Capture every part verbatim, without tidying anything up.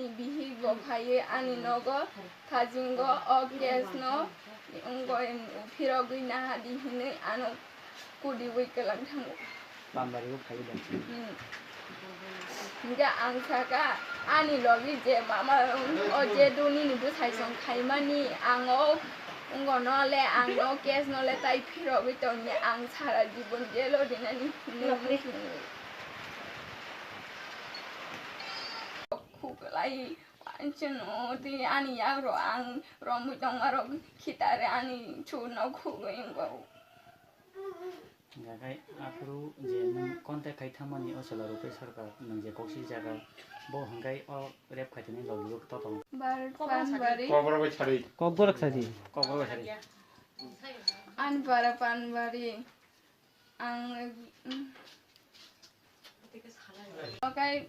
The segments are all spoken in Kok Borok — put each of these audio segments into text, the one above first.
Bihik bo phaiwi ani nogo kajingo o case no wngoi phirogwi nahadi hinwi ano kudiwi kwlang thango. Pambari o phaiwi da. Hmm. Hingke ang saka ani logi je mama o je duni ni bwsai song khaimani ang o wngno le ang no case no le tai phirogwi tongni ang sara jibon jelo dinani hinwi. Khuklai, ancheno tei ani yagrok ang romwi tongmarok khitare ani churno khugwi wngkha. Hingkha khe aphuru je nwng contact khai thangmani o chwla Rupesh Sarkar nwng je kok si jaga, bo hingkhai o rape khai tongmani logi o totong. Bharat Panbari. Kokborok bai sadi. Kokborok sadi. Kokborok bai sadi. Anpara Panbari. Ang, mm. Okai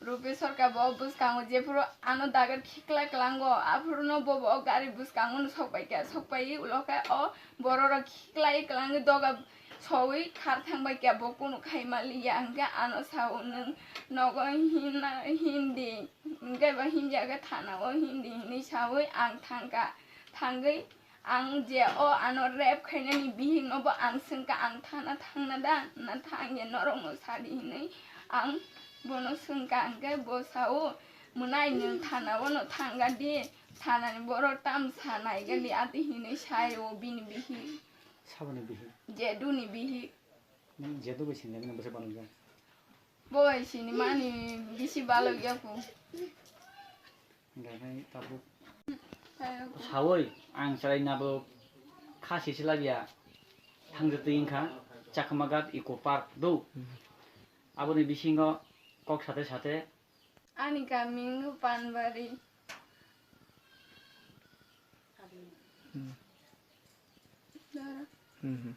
Rupesh Sarkar bo bwskango jephuru ano dagar khikla kwlango, aphuru no bo, bo gari bwskango no sokpai kha, sokpai ulo khe o borok rok khiklai kwlangwi doga sowi khar thang bai kha, bo kunu khai maliya, hwnkhe ano sao nwng nogo himna, himdi, hwnkhe bo himya khe thana o himdi hinwi sawi ang thangkha, thangwi Ang je o ano rape khainani bihik no bo ang swngkha, ang thana thangna da, na thang ya norok no sadi hinwi ang bono swngkha, hwnkhe bo sao, mwnai nwng thana o no thangga di, thana ni borok tam sa naiga di ati hinwi sai o bini bihik. Saboni bihik? Jedu ni bihik. Nwng jedu bai sinjagwi nwng bwsa banokjak? Bo bai sinimani bisi balok yaku. Hingkha khe tabuk sawi ang chwrai nabo kha sisi labya thangjak twi wngkha Chakmagat Eco Park do. Aboni bisingo kok sate sate. Ani kami wngkha Panbari. Hmm. Dara. Mhm.